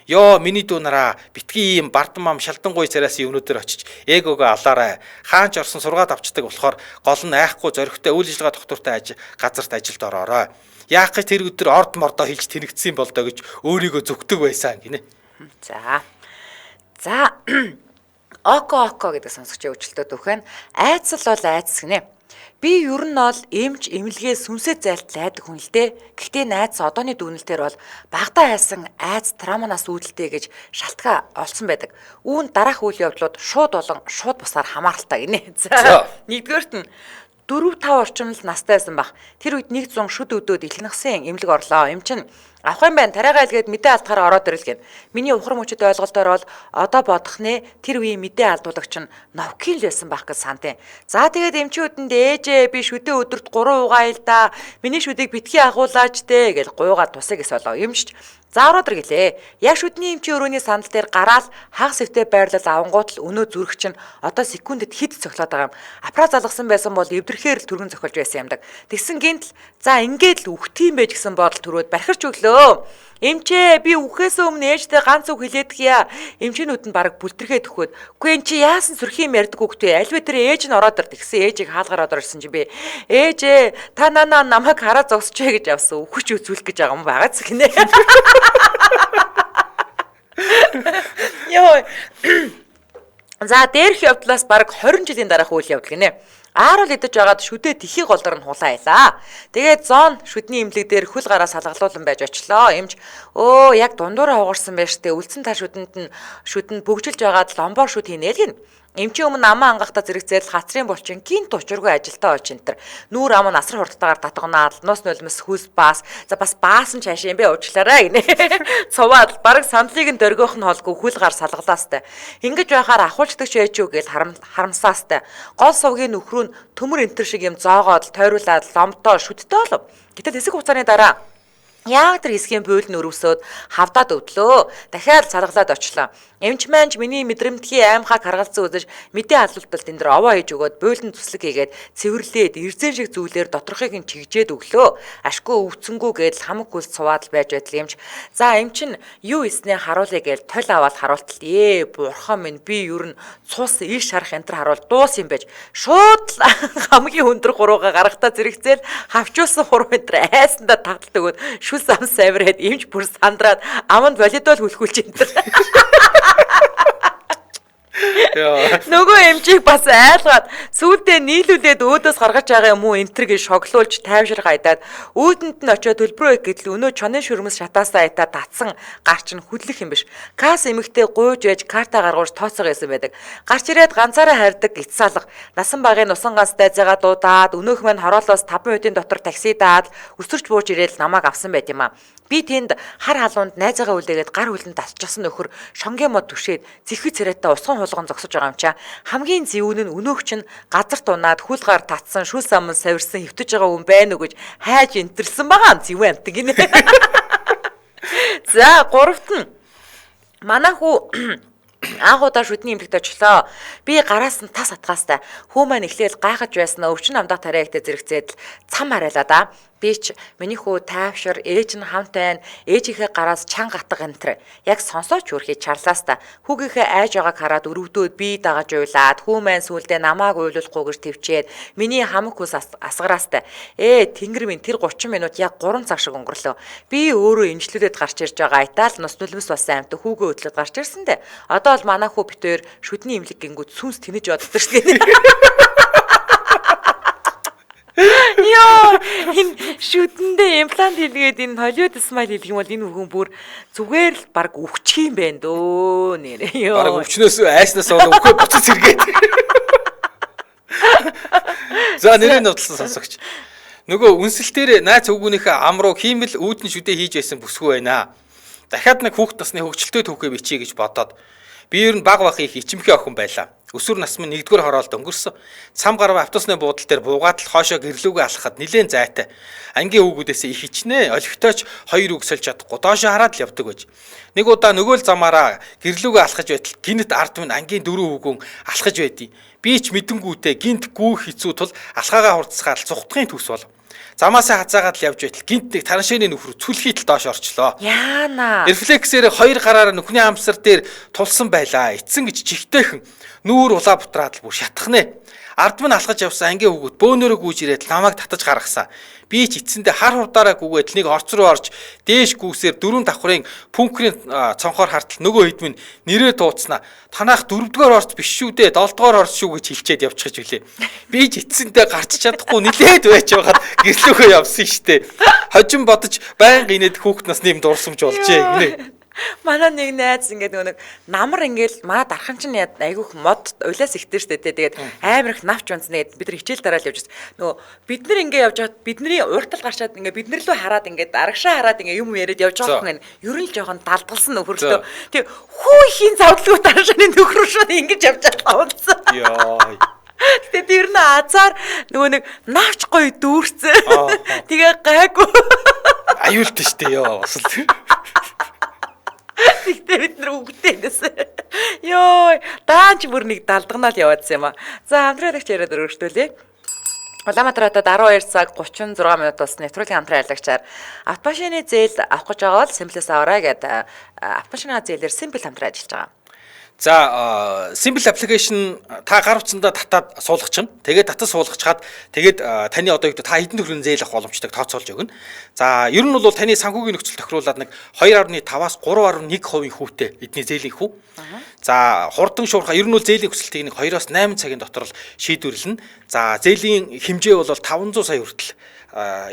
Йоо миний дүү нараа битгий ийм бардам ам шалдангуй царайс өнөөдөр очиж эгогоо алаарай. Хаанч орсон сургаад авчдаг болохоор гол нь айхгүй зоригтой үйл ажиллагаа доктортой газарт ажилд ороорой. Яах гэж тэр өдөр орд мордоо хилж тэнэгдсэн бол доо гэж өөрийгөө зүгтэг байсан гинэ. За. За Око око гэдэг сонсогчийн өчлөлтөд өгөх нь айцал бол айц гинэ. Би ер нь бол эмч эмнэлгээ сүнсээ зайлтал айдаг хүн л дээ. Гэхдээ найз одооны дүгнэлтээр бол багадаа айсан айц травманаас үүдэлтэй гэж шалтгаан олцсон байдаг. Үүнд дараах үйл явдлууд шууд болон шууд бусаар хамааралтай гинэ. За нэгдүгээрт нь 4-5 орчим л настай байсан баг. Тэр үед 100 шүд өдөөд илгэнхсэн эмнэлэг орлоо. Эм чин авах юм байна. Тариагаа илгээд мэдээ алдахаар ороод ирэл гэн. Миний ухрам хүчит ойлголтоор бол одоо бодох нэ тэр үеийн мэдээ алдуулагч нь Новкин л байсан байх гэж сантын. За тэгээд эмчүүдэнд ээжээ би шүдээ өдөрт 3 угаая л да. Миний шүдийг битгий агуулаач дээ гэж гуйгаа тусыг эс болоо. Эмчч за ороод ир гэлээ. Яг шүдний эмчийн өрөөний сандал дээр гараал хагас эвтэй байрлал авангуут л өнөө зүрх чинь одоо секундэд хэд цохлоод байгаа юм. Аппарат залгасан байсан бол эвдэрхээр л түргэн цохилж байсан юмдаг. Тэгсэн гинтл за ингээд л үхтийм байж гэсэн бодол төрөөд бархирч өглөө. Эмчээ би үхээс өмнө ээжтэй ганц үг хэлээдгийа. Эмчнүүд нь бараг бүлтрхээ төхөөд. Үгүй эн чи яасан сөрхий юм ярьдаг үгтэй. Альва тэр ээж нь ороод ир тэгсэн ээжийг хаалгаар ороод ирсэн чи би. Ээжээ та нанаа намайг хараа зогсчээ гэж явсан. Үхэж үзүүлэх гэж байгаа юм байгаа ч гинэ. Йоо. За дээрх явдлаас бараг 20 жилийн дараах үйл явдал гинэ. Аарал идэж байгаад шүдээ тхий голдор нь хулаа айлаа. Тэгээд зон шүдний имлэг дээр хөл гараа салгалуулан байж очлоо. Эмч өө яг дундуураа хугарсан байж тээ үлдсэн та шүдэнд нь шүдэнд бөгжилж байгаад ломбоор шүд хийнэ л гин. Эмчийн өмнө амаа ангахта зэрэгцээл хацрын булчин гинт учиргүй ажилтаа болж энэ төр. Нүүр ам нь асар хурдтайгаар татганаад нуус нулимс хүс баас за бас баасан чааш юм бэ уучлаарай гинэ. Цуваад бараг сандлыг нь дөргиөх нь холгүй хөл гар салгалаастай. Ингэж байхаар ахуулчдаг ч ээж юу гээл харамсаастай. Гол сувгийн нөхрөө нь төмөр энтер шиг юм зоогоод тойруулаад ломтоо шүдтэй болов. Гэтэл хэсэг хугацааны дараа Яг тэр хэсгийн буйл нь өрөвсөөд хавдаад өвдлөө. Дахиад саргалаад очлоо. Эмч маань ч миний мэдрэмтгий аймхаг харгалзан үзэж мэдээ алуултал тэн дээр овоо хийж өгөөд буйлан туслаг хийгээд цэвэрлээд эрзэн шиг зүйлээр доторхыг нь чигжээд өглөө. Ашгүй өвцөнгүү гэдэл хамаг хүл суваад л байж байдал эмч. За эмч нь юу иснээ харуулъя гээл тол аваад харуултал. Бурхан минь би ер нь цус ил шарах энтер харуул дуус юм байж. Шууд хамгийн өндөр хурууга гаргахтаа зэрэгцээл хавчуулсан хуруу энтер айсандаа таталт өгөөд шүл сам савраад эмч бүр сандраад аманд валидол хүлхүүлж энтер. Нөгөө эмчийг бас айлгаад сүүлдээ нийлүүлээд өөдөөс гаргаж байгаа юм уу энтер гэж шоглуулж тайвшир гайдаад өөдөнд нь очиод төлбөрөө их гэтэл өнөө чонын шүрмэс шатаасаа айтаа татсан гарч нь хөдлөх юм биш. Кас эмэгтэй гуйж байж карта гаргуулж тооцоог байсан байдаг. Гарч ирээд ганцаараа харьдаг эцсалга насан багын нусан ганц дайзаага дуудаад өнөөх маань хороолоос 5 минутын дотор такси даад өсөрч бууж ирээд намайг авсан байт юм а. Би тэнд хар халуунд найзаагаа үлээгээд гар хүлэн тасчихсан нөхөр шонгийн мод түшээд зэвхэг царайтай усган хулган зогсож байгаа юм чаа. Хамгийн зэвүүн нь өнөөх чинь газарт унаад хүл гар татсан шүл саман савирсан хөвтөж байгаа хүн байна уу гэж хайж энтэрсэн байгаа юм зэвүүн амтан гинэ. За гуравт нь манай хүү анх удаа шүдний эмнэлэгт очлоо. Би гараас нь тас атгаастай. Хүү маань эхлээл гайхаж байсан өвчин намдах тариагтай зэрэгцээд л цам хариалаа да. Би ч миний хүү тайвшир, ээж нь хамт байна. Ээжийнхээ гараас чанга гатга энтер. Яг сонсооч үрхий чарлаастай. Хүүгийнхээ айж байгааг хараад өрөвдөөд би дагаж уйлаад хүү маань сүулдэ намааг уйлуулахгүй гэж төвчээд миний хамаг хүс асгараастай. Тэнгэр минь тэр 30 минут яг 3 цаг шиг өнгөрлөө. Би өөрөө имжлүүлээд гарч ирж байгаа айтаал нус нулимс болсон амт хүүгээ хөдлөд гарч ирсэн дээ. Одоо бол манай хүү бит хоёр шүдний эмнэлэг гингүүд сүнс тэнэж боддог шүү дээ. Йоо, энэ шүдэндээ имплант хийлгээд энэ Hollywood smile хийлгэх юм бол энэ хүн бүр зүгээр л баг өвчих юм байна дөө нэр. Йоо. Бараг өвчнөөс айснаас бол өвхөө буцаж сэргээд. За нэрийг нудлсан сонсогч. Нөгөө үнсэл дээр найз хөвгүүнийхээ ам руу хиймэл үүдэн шүдэ хийж байсан бүсгүй байна. Дахиад нэг хүүхд насны хөгжилтэй түүхээ бичье гэж бодоод би ер нь баг бах их ичимхий охин байлаа. Өсвөр нас минь нэгдүгээр хороолд өнгөрсөн. Цам гарав автобусны буудал дээр буугаад л хоошоо гэрлүүгээ алхахад нилээн зайтай. Ангийн хүүгүүдээс их ичнэ. Олигтойч хоёр үг сольж чадахгүй доошоо хараад л явдаг байж. Нэг удаа нөгөө л замаараа гэрлүүгээ алхаж байтал гинэт ард минь ангийн дөрөв хүүгүн алхаж байдیں۔ Би ч мэдэнгүүтээ гинт гүүх хэцүү тул алхаагаа хурдсгаад цухтгын төс бол. Замаасаа хазаагаад л явж байтал гинт нэг тараншээний нөхөр цүлхийтэл доош орчлоо. Яана. Рефлексээр хоёр гараараа нүхний амсар дээр тулсан байлаа. Эцэн гэж чихтэйхэн нүүр улаа бутраад л бүр шатхнэ. Ард минь алхаж явсан ангийн хүүгүүд бөөнөрөө гүйж ирээд намайг татаж гаргасан. Би ч эцэндээ хар хурдаараа гүгээд нэг орц руу орж дээш гүйсээр дөрвөн давхрын пүнкрийн цонхоор хартал нөгөө хэд минь нэрээ дууцнаа. Танах дөрөвдүгээр орц биш шүү дээ, долдугаар орц шүү гэж хэлчихэд явчихж билээ. Би ч эцэндээ гарч чадахгүй нилээд байж байгаад гэрлөөхөө явсан штэ. Хожим бодож байнга инээд хүүхд насны юм дурсамж болжээ гинэ. Манай нэг найз ингээд нөгөө нэг намар ингээд манай дархан чинь айгүйх мод улиас ихтэй штэ тэ. Тэгээд амар их навч унцна гээд бид нар хичээл дараал явж байсан. Нөгөө бид нар ингээд явж байхад бидний уртал гарчаад ингээд бид нар лөө хараад ингээд арагшаа хараад ингээд юм яриад явж байгаа хүн ер нь л жоохон далдгалсан нөхөрлөө. Тэг хүү ихийн завдалгүй даршааны нөхөр шууд ингэж явж байгаа унцсан. Йоо. Гэтэ тэр нь азар нөгөө нэг навч гоё дүүрсэн. Тэгээ гайгүй. Аюултай штэ ёо бас л. Тэгтээ бид нар үгтэй нэсэн. Йоо, даанч бүр нэг далдганаал яваадсан юм а. За хамтран алагч яриад өргөжтүүлье. Улаанбаатар хотод 12 цаг 36 минут болсон нэвтрүүлгийн хамтран алагчаар автомашины зээл авах гэж байгаа бол Simple-с аваарай гэдэг автомашины зээлээр Simple хамтран ажиллаж байгаа. За Simple application та гар утсандаа татаад суулгачихна. Тэгээд татаж суулгачаад тэгээд таны одоо юу гэдэг та хэдэн төгрөгийн зээл авах боломжтой тооцоолж өгнө. За ер нь бол таны санхүүгийн нөхцөл тохируулаад нэг 2.5-аас 3.1% хүүтэй эдний зээлийн хүү. За хурдан шуурхаа ер нь бол зээлийн хүсэлтийг нэг 2-оос 8 цагийн дотор л шийдвэрлэнэ. За зээлийн хэмжээ бол 500 сая хүртэл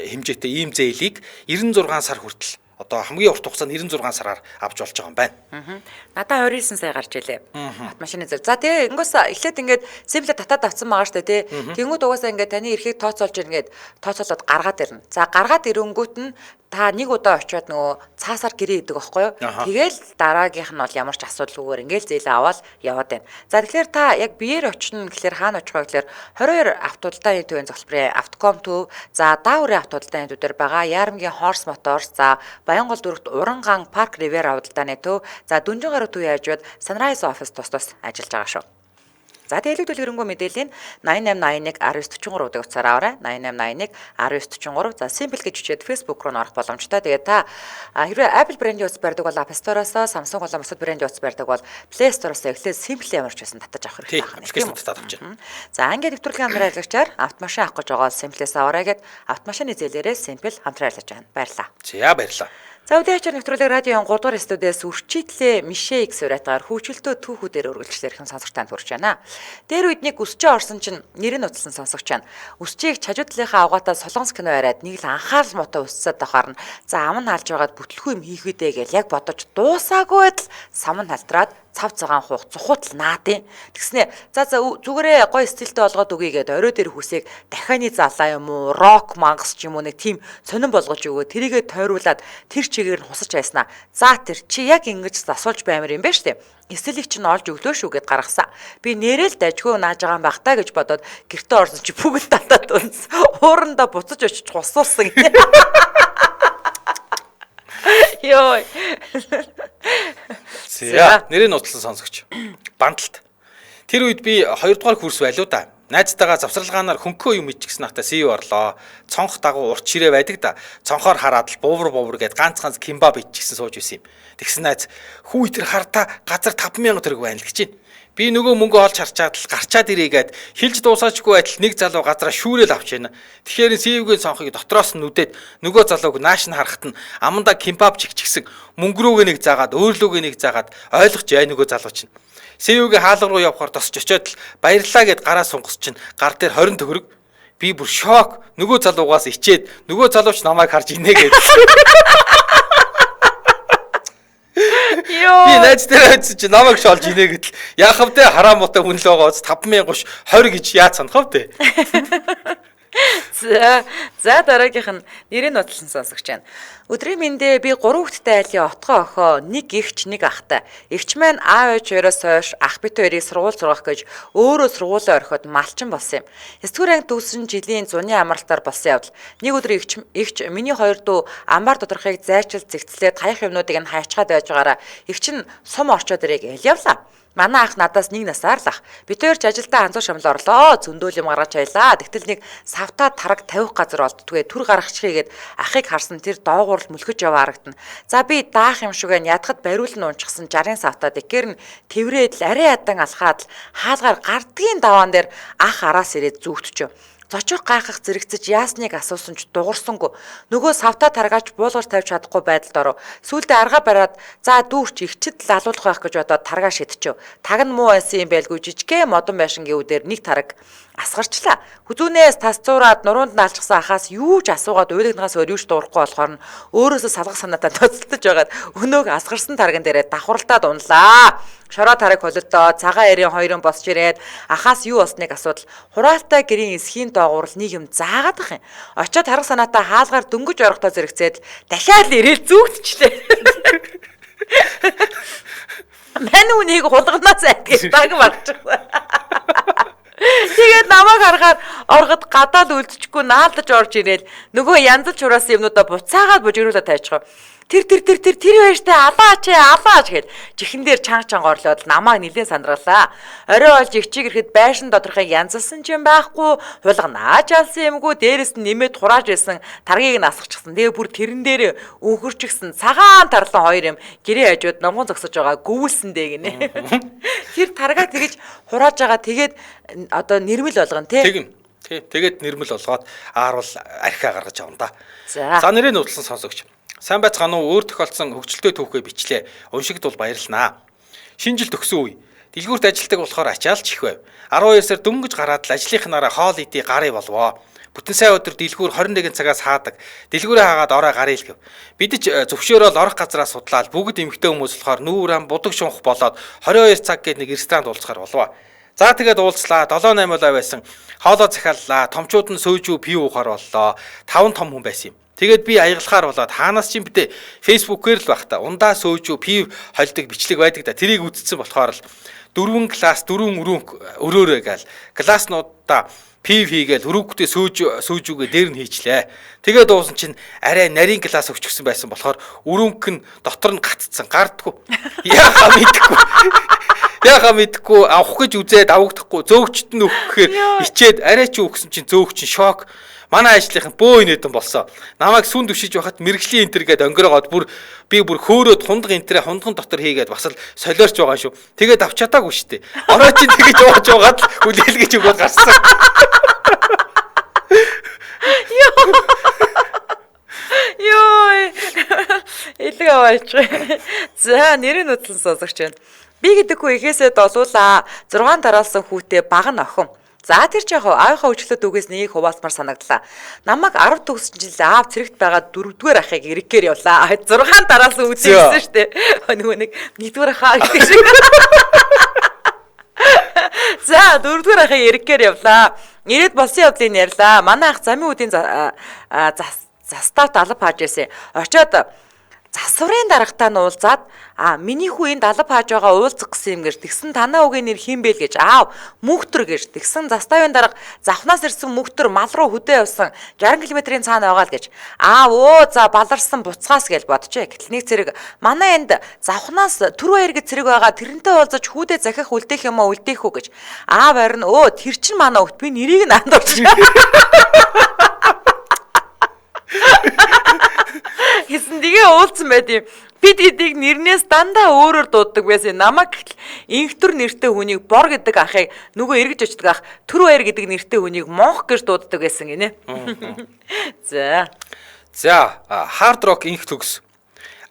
хэмжээтэй ийм зээлийг 96 сар хүртэл одоо хамгийн урт хугацаанд 96 сараар авч болж байгаа юм байна. Надаа 29 сая гарч илээ. Автомашины зээл. За тэгээ ингээс эхлээд ингээд Simple татаад авсан байгаа штэ тий. Тэнгүүд угаасаа ингээд таны эрхийг тооцоолж ингээд тооцоолоод гаргаад ирнэ. За гаргаад ирэнгүүт нь Та нэг удаа очиод нөгөө цаасаар гэрээ идэг байхгүй юу? Тэгэл дараагийнх нь бол ямар ч асуудалгүйгээр ингээл зээлээ аваад яваад байна. За тэгэхээр та яг биеэр очино гэхлээр хаана очих вэ гэхлээр 22 автоудалдааны төвийн золбрын Автоком төв, за Дааврын автоудалдааны төв дээр байгаа Ярамгийн Horse Motors, за Баянгол дүүрэгт Уранган Park Riviera худалдааны төв, за Дүнжин гаруй төвийн хажууд Sunrise Office тус тус ажиллаж байгаа шүү. За тэгээ илүү дэлгэрэнгүй мэдээллийн 8881 1943 гэдэг утсаар аваарай. 8881 1943. За Simple гэж бичээд Facebook руу н орох боломжтой. Тэгээ та хэрвээ Apple брендийн утас барьдаг бол App Store-оос, Samsung болон бусад брендийн утас барьдаг бол Play Store-оос эхлээд Simple ямар ч байсан татаж авах хэрэгтэй байна. Тийм татаад авч байна. За ингээд нэвтрүүлгийн хамтран ажиллагчаар автомашин авах гэж байгаа Simple-ээс аваарай гэд автомашины зээлээрээ Simple хамтран ажиллаж байна. Баярлалаа. За баярлалаа. За өдөө ачаар нэвтрүүлэг радио 3 дугаар студиэс үрчитлээ Мишэ X уриатгаар хүүчлөлтөө түүхүүдээр үргэлжлэх хэрхэн сонсогч танд хүрч байна. Дээр үед нэг өсчөө орсон чинь нэрийг нуталсан сонсогч байна. Өсчийг чажуу талынхаа авгаатаа солонгос кино яриад нэг л анхаарал муутай өссөд тахаар нь за ам нь халж байгаад бүтлэхүү юм хийх үдэ гэж яг бодож дуусаагүй байтал сам нь халтраад цав цагаан хуух зухуутал наадын. Тэгснэ за за зүгээрээ гой стилтэй болгоод өгье гэдээ орой дээр хүсийг дахианы залаа юм уу, рок мангас ч юм уу нэг тийм сонин болгож өгөө. Тэрийгэ тойруулаад тэр чигээр нь хусаж айснаа. За тэр чи яг ингэж засуулж баймар юм байна штэ. Эсэлийг чинь олж өглөө шүү гэд гаргасан. Би нэрэл дажгүй нааж байгаа юм бах та гэж бодоод гэртээ орсон чи бүгд татаад унс. Уурандаа буцаж очиж хусуулсан. Йой. За нэрийг нууцлан сонсогч. Банталт. Тэр үед би 2 дугаар курс байлуу да. Найзтайгаа завсралгаанаар хөнкөө юм ичгсэн хата CV орлоо. Цонх дагуу урт ширээ байдаг да. Цонхоор хараад л бувар бувар гэд ганц ганц кимбаб ичгсэн сууж исэн юм. Тэгсэн найз хүү тэр хартаа газар 5000 төгрөг байна л гэж байна. Би нөгөө мөнгө олж харчаад л гарчаад ирээгээд хилж дуусаачгүй байтал нэг залуу газараа шүүрэл авч байна. Тэгэхээр CV-гийн цонхыг дотроос нь нүдээд нөгөө залууг нааш нь харахад нь амандаа кимбаб чигчгсэн мөнгө рүүгээ нэг заагаад өөрлөгөө нэг заагаад ойлгож яа нөгөө залуу чинь. CV-гийн хаалга руу явхаар тосч очиод л баярлаа гэд гараа сунгас чинь гар дээр 20 төгрөг. Би бүр шок нөгөө залуугаас ичээд нөгөө залууч намайг харж инээ гээд. Йоо. Би найз дээр очиж чи намайг шолж инээ гэтэл яах вэ хараам муутай хүн л байгаа биз 5000 20 гэж яаж санах вэ? За дараагийнх нь нэрийг нуталсан сонсогч байна. Өдрийн мэндээ би 3 хүүхэдтэй айлын отгоо охоо, нэг эгч, нэг ахтай. Эгч маань аав ээж хоёроос хойш ах бит хоёрыг сургууль сургах гэж өөрөө сургуулаа орхиод малчин болсон юм. 9-р анги төгссөн жилийн зуны амралтаар болсон явдал. Нэг өдөр эгч миний хоёр дүү амбар доторхыг зайчил зэгцлээд хаях юмнуудыг нь хайчгаад байж байгаараа эгч нь сум орчоод ирээг эл явлаа. Манай ах надаас нэг насаар л ах. Бид хоёр ч ажилдаа анзуу шамл орлоо. Зөндөөл юм гаргаж аялаа. Тэгтэл нэг савтаа тараг тавих газар олддгүй. Түр гаргачихъя гэд ахыг харсан тэр доогуур л мөлхөж яваа харагдана. За би даах юм шиг байна. Ядахад бариулн унчихсан 60 савтаа тэгэхээр нь тэврээд л арай ядан алхаад л хаалгаар гардгийн даваан дээр ах араас ирээд зүгтчихв. Зочих гайхах зэрэгцэж яасныг асуусан ч дуурсангүй. Нөгөө савтаа таргаач буулгаж тавьж чадахгүй байдалд оров. Сүүлдээ аргаа бариад за дүүрч ихчэд лалуулах байх гэж бодоод таргаа шидчихв. Таг нь муу байсан юм байлгүй жижигхэн модон байшингийн үдээр нэг тараг асгарчлаа. Хүзүүнээс тас зуураад нуруунд наалчсан ахаас юу ч асуугаад уйлагнаас өөр юу ч дуурахгүй болохоор нь өөрөөсөө салгах санаатай тоцолдож байгаад өнөөг асгарсан тарган дээрээ давхралтаад унлаа. Шороо тараг холилдоо цагаан эрийн хоёрын босч ирээд ахаас юу болсныг асуудал хураалтай гэрийн эсхийн доогуур л нэг юм заагаад ах юм. Очоод харах санаатай хаалгаар дөнгөж орохдоо зэрэгцээд дахиад л ирээл зүгтчлээ. Мань үнийг хулганаас айдгийг баг багчихсан. Тэгээд намайг харахаар оргод гадаад үлдчихгүй наалдаж орж ирээл нөгөө янзалж хураасан юмнуудаа буцаагаад бужигруулаад тайчих. Тэр тэр тэр тэр тэр байштай алаач алаач гэл жихэн дээр чанга чанга орлоод намайг нилээн сандралаа. Орой болж эгчийг ирэхэд байшин доторхыг янзалсан ч юм байхгүй, хулганааж алсан юмгүй, дээрэс нь нэмээд хурааж байсан таргийг нь асгачихсан. Тэгээ бүр тэрэн дээр өнхөрчихсэн цагаан тарлан хоёр юм гэрээ хажууд номгон зогсож байгаа гүйлсэн дээ гинэ. Тэр таргаа тэгэж хурааж байгаа тэгээд одоо нэрмэл болгоно тий. Тэгнь. Тий. Тэгээд нэрмэл болгоод аарвал архиа гаргаж авна да. За нэрээ нууцлан сонсогч. Сайн байцгаана уу? Өөр тохиолдсон хөгжилтэй түүхээ бичлээ. Уншигд бол баярлнаа. Шинэ жил төгсөн үе. Дэлгүүрт ажилтдаг болохоор ачаалч их байв. 12 сар дөнгөж гараад л ажлынхнаараа хоол идий гарыг болвоо. Бүтэн сайн өдөр дэлгүүр 21 цагаас хаадаг. Дэлгүүрээ хаагаад орой гарыг л гэв. Бид ч зөвшөөрөөл орох газараа судлаад бүгд эмэгтэй хүмүүс болохоор нүүр ам будаг шунх болоод 22 цаг гээд нэг ресторанд уулзахаар болвоо. За тэгээд уулзлаа. 7 8 байсан. Хоолоо захиаллаа. Томчууд нь сөөжүү пив уухаар боллоо. 5 том хүн байсан юм. Тэгээд би аягалахаар болоод хаанаас ч юм битээ Facebook-ээр л байх та. Ундаа сөөжүү пив холдог бичлэг байдаг да. Тэрийг үзсэн болохоор л 4 класс 4 өрөөрэй гээл класснуудаа пив хийгээл өрөөгдөө сөөжүүгээ дээр нь хийчлээ. Тэгээд дуусан чинь арай нарийн класс өгчихсөн байсан болохоор өрөөнк нь дотор нь гатцсан гардггүй. Яхаа мэдхгүй. Яхаа мэдхгүй авах гэж үзээд авагдахгүй зөөгчд нь өгөхээр ичээд арай чи өгсөн чинь зөөгч нь шок. Манай ажлынхан бөө инээдэн болсон. Намайг сүн түшиж байхад мэрэгжлийн энтер гээд өнгөрөөгоод бүр би бүр хөөрөөд хундга энтерээ хундган дотор хийгээд бас л солиорч байгаа шүү. Тэгээд авч чадаагүй шүү дээ. Орой чинь тэгэж ууж байгаад л хүлээлгэж өгөөд гарсан. Йой. Илэг аваач. За нэрийн нууцлан сонсогч байна. Би гэдэг хүү ихээсээ долуулаа. 6 дараалсан хүүтэй баг нь охин. За тэр ч яг аавынхаа өчлөө дүүгээс нэгийг хуваалцмаар санагдлаа. Намайг 10 төгссөн жил аав цэрэгт байгаа 4-р ахыг эргэхээр явлаа. 6 дараалсан үүдээ ирсэн шүү дээ. Нөгөө нэг 1-р ахаа гэдэг шиг. За 4-р ахыг эргэхээр явлаа. Ирээд болсон явдлыг ярьлаа. Манай ах замын үдийн заставт алба хааж байсан. Очоод засварын дарагтаа нь уулзаад миний хүү энд алба хааж байгаа уулзах гэсэн юм гэр тэгсэн танаа үгийн нэр хэн бэ л гэж аав мөхтөр гэж тэгсэн заставын дарга завхнаас ирсэн мөхтөр мал руу хөдөө явсан 60 км-ийн цаана байгаа л гэж аав өө за баларсан буцгаас гэж боджээ. Гэтэл нэг зэрэг манай энд завхнаас түр баяр гэж зэрэг байгаа тэрнтэй уулзаж хүүдээ захих үлдээх юм уу үлдээх үү гэж аав харин өө тэр чин манай хөвт би нэрийг нь андуурч Гэсэн тэгээ уулзсан байт юм. Бид гэдгийг нэрнээс дандаа өөрөөр дууддаг байсан. Намайг гэтэл инхтүр нэртэй хүнийг бор гэдэг ахыг нөгөө эргэж очдөг ах түр баяр гэдэг нэртэй хүнийг монх гэж дууддаг байсан гинэ. За. За, hard rock инх төгс.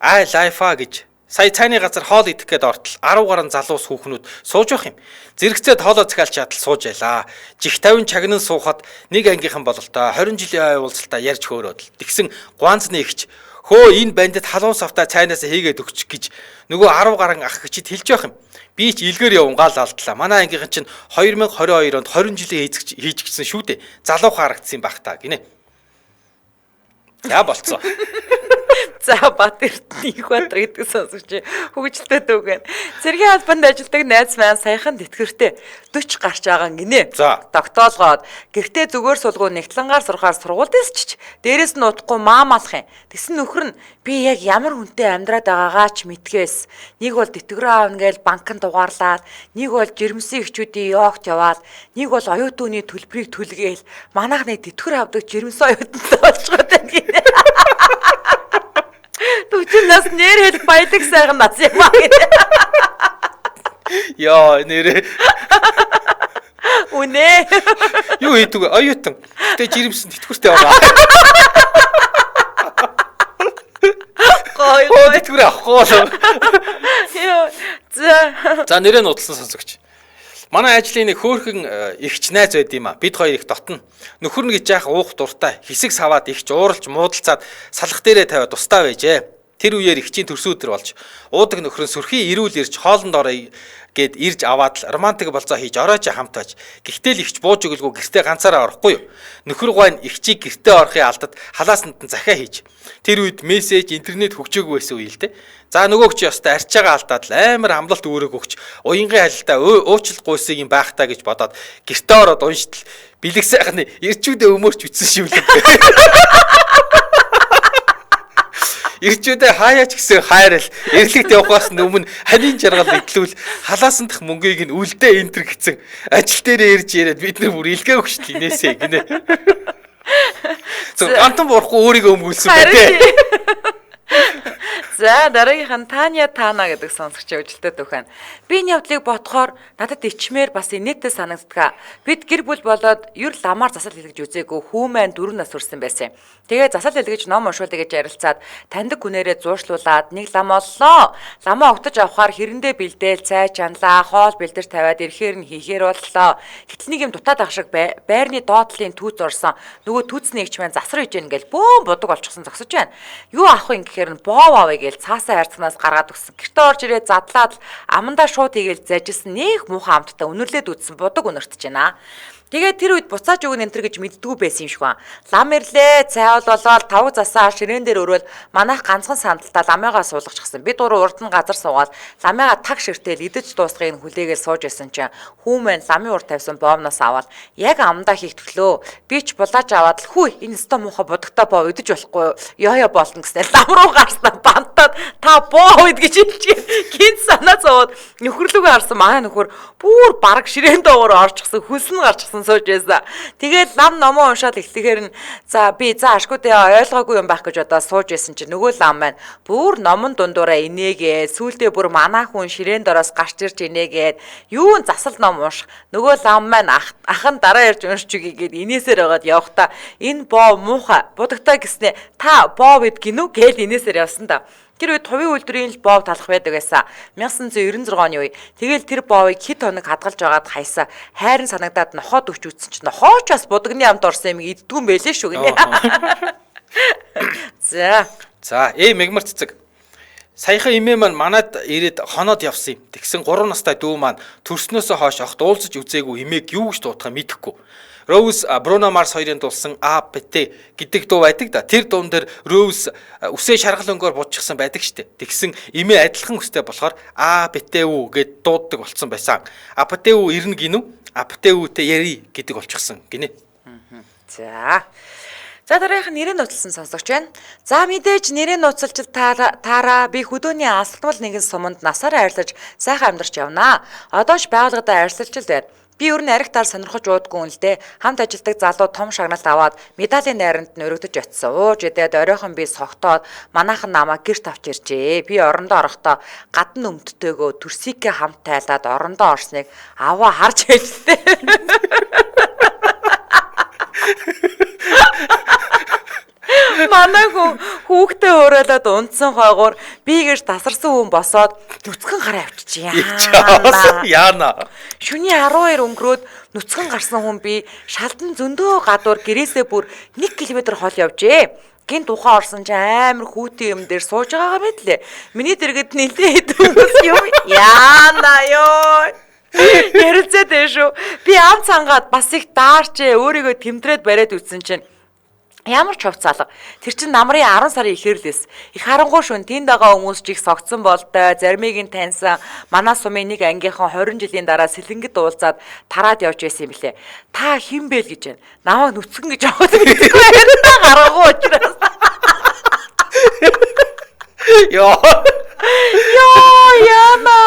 I life-а гэж сая цайны газар хоол идэх гээд ортол 10 гаруй залуус хүүхнүүд сууж явах юм. Зэрэгцээд хоолоо захиалж чадал сууж байлаа. Жих 50 чагнан суухад нэг ангийнхан бололтой 20 жилийн ой уулзалтаа ярьж хөөрөөд л. Тэгсэн гуанзны ихч хөө энэ бандит халуун савтаа цайнаас хийгээд өгчих гэж нөгөө 10 гаруй ах гिचд хэлж явах юм. Би ч илгээр явангаал алдлаа. Манай ангийнхан чинь 2022 онд 20 жилийн хийж гисэн шүү дээ. Залуу харагдсан байх та гинэ. За болцсон. За Бат Эрдэнэ их Баатар гэдэг сонсогч хөгжилтэй дүүг байна. Цэргийн албанд ажилладаг найз маань саяхан тэтгэвртэй 40 гарч байгаа гинэ. Тогтоолгоод гэртээ зүгээр сулгуу нэгтлангаар сурахаар сургуульдээс ч дээрээс нь удахгүй маамалах юм. Тэгсэн нөхөр нь би яг ямар хүнтэй амьдраад байгаагаа ч мэдгээс. Нэг бол тэтгэврээ аавна гээл банкнд дугаарлаад, нэг бол жирэмсэн эхчүүдийн йогт яваал, нэг бол оюутны төлбөрийг төлгээл. Манайх нэг тэтгэвэр авдаг жирэмсэн оюутантай болчиход байна гинэ. 40 нас нэр хэл баялаг сайхан нас юм аа гэнэ. Яа нэрээ. Үнэ. Юу хийдэг вэ? Оюутан. Гэтэ жирэмсэн тэтгэвртэй байгаа. Гой. Тэтгэврээ авахгүй болов. Йоо. За. За нэрээ нуудлсан сонсогч. Манай ажлын нэг хөөхөн ихч найз байд юм а. Бид хоёр их дотно. Нөхөр нь гэж яах уух дуртай. Хэсэг саваад ихч ууралж муудалцаад салах дээрээ тавиад тустаа байжээ. Тэр үеэр ихчийн төрсөн өдөр болж уудаг нөхөр нь сөрхий ирүүл ирж хоолнд орё гэд ирж аваад л романтик болцоо хийж оройч хамт байж. Гэхдээ л ихч бууж өгөлгүй гэртээ ганцаараа орохгүй юу. Нөхөр гойн ихчийг гэртээ орохын алдад халаасанд нь захиа хийж. Тэр үед мессеж, интернет хөгжөөгүй байсан үе л дээ. За нөгөөх чи ёстой арчаагаа алдаад л амар амлалт үүрэг өгч уянгийн халилдаа уучлал гуйсыг юм байх таа гэж бодоод гэртээ ороод унштал бэлэг сайхны ирчүүдээ өмөрч үтсэн шивлээ. Ирчүүдээ хаяач гэсэн хайрал эрлэгт явахаас өмнө ханийн жаргал идлүүл халаасандах мөнгийг нь үлдээ энтер гэсэн ажил дээрээ ирж яриад бид нар бүр илгээ өгч инээсэ гинэ. Зөв гантан бурахгүй өөрийгөө өмгүүлсэн бай тээ. За дараагийнх нь Таня Тана гэдэг сонсогч өвчлөлтөд өгөн. Би энэ явдлыг бодохоор надад ичмээр бас инээдтэй санагддаг. Бид гэр бүл болоод ер ламаар засал хэлгэж үзээгүй хүү маань 4 нас хүрсэн байсан. Тэгээ засал хэлгэж ном уншуулъя гэж ярилцаад таньдаг хүнээрээ зуушлуулад нэг лам оллоо. Ламаа огтож авахаар хэрэндээ бэлдээл цай чанлаа, хоол бэлдэж тавиад ирэхээр нь хийхээр боллоо. Гэтэл нэг юм дутаад ах шиг байрны доод талын түүц орсон. Нөгөө түүцний эгч маань засар хийж гэн гэл бөөн будаг болчихсон зогсож байна. Юу авах юм гэхээр нь боов авъя гээл цаасаа хайрцагнаас гаргаад өгсөн. Гэртээ орж ирээд задлаад л амандаа шууд хийгээл зажилсан нэх муухай амттай үнэрлээд үтсэн будаг үнэртэж байна. Тэгээд тэр үед буцааж өгнө энэ төр гэж мэддэггүй байсан юм шиг ба. Лам ирлээ, цайвал болоод тавг засаа ширээн дээр өрөөл манайх ганцхан сандалтаа ламыгаа суулгачихсан. Бид гурав урд нь газар суугаад ламыгаа таг ширтэл идэж дуусгахыг хүлээгээл сууж байсан чинь хүү мэн ламын ур тавьсан боомноос аваад яг амдаа хийх төглөө. Би ч булааж аваад л хүү энэ өстө муухай будагтай боо идэж болохгүй ёо ёо болно гэснээр лам руу гарснаа бантаад та боо ид гэж хэлчихээ. Гинт санаа зовоод нөхөрлөгөө харсан манай нөхөр бүр бараг ширээн доогоор орчихсон хөлс нь гарчихсан сууж байсан. Тэгээд лам номоо уншаад эхлэхээр нь за би за ашгүй дээ ойлгоогүй юм байх гэж бодоод сууж байсан чинь нөгөө лам маань бүр номон дундуураа инээгээ сүулдэ бүр манай хүн ширээн дороос гарч ирж инээгээд юун засал ном унших нөгөө лам маань ах нь дараа ирж уншиж үгүй гээд инээсээр байгаад явхдаа энэ боо муухай будагтай гэснээ та боо бид гинүү гээл инээсээр явсан да. Тэр үед хувийн үйлдвэрийн л боов талах байдаг байсан. 1996 оны үе. Тэгэл тэр боовыг хэд хоног хадгалж байгаад хайсаа. Хайрын санагдаад нохоод өгч үтсэн чинь нохооч бас будагны амд орсон юм иддгүүн байлээ шүү гинэ. За. За, мэгмар цэцэг. Саяхан эмээ маань манад ирээд хоноод явсан юм. Тэгсэн 3 настай дүү маань төрснөөсөө хойш огт уулзаж үзээгүй эмээг юу гэж дуудахаа мэдэхгүй. Rose Bruno Mars хоёрын дуулсан APT гэдэг дуу байдаг да. Тэр дуун дээр Rose үсээ шаргал өнгөөр будчихсан байдаг штэ. Тэгсэн эмээ адилхан үстэй болохоор APT-үү гэд дууддаг болцсон байсан. APT-үү ирнэ гинүү? APT-үүтэй яри гэдэг болчихсон гинэ. За. За дараагийнх нь нэрээ нууцлсан сонсогч байна. За мэдээж нэрээ нууцлж таараа би хөдөөний алсалмал нэгэн суманд насаараа арилж сайхан амьдарч явнаа. Одоо ч байгууллагадаа арилж л байна. Би ер нь аригтаар сонирхож уудгүй юм л дээ. Хамт ажилладаг залуу том шагналт аваад медалийн найранд нь өргөдөж очсон. Ууж идээд оройхон би согтоод манайхан намайг гэрт авч иржээ. Би орондоо орохдоо гадна өмдтэйгөө төрсикээ хамт тайлаад орондоо орсныг аваа харж хэлсэн. Манай хүн хүүхдээ уриалаад унтсан хойгоор би гэж тасарсан хүн босоод нүцгэн гараа авчиж яана. Яана. Шүний 12 өнгөрөөд нүцгэн гарсан хүн би шалдан зөндөө гадуур гэрээсээ бүр 1 км хол явжээ. Гинт ухаан орсон чинь амар хүүтэн юм дээр сууж байгаагаа мэдлээ. Миний дэргэд нэлээд хэд хүмүүс юм яана ёо. Ярилцаад байна шүү. Би ам цангаад бас их даарчээ өөрийгөө тэмдрээд бариад үтсэн чинь ямар ч хувцаалга. Тэр чинь намрын 10 сарын ихэрлээс. Их харангуй шүн тэнд байгаа хүмүүс ч их согцсон болтой. Заримыг нь таньсан. Манай сумын нэг ангийнхан 20 жилийн дараа Сэлэнгэд уулзаад тараад явж байсан юм билээ. Та хэн бэ л гэж байна. Намайг нүцгэн гэж аваад мэдгүй байна. Гараагүй учраас. Йоо. Йоо яана.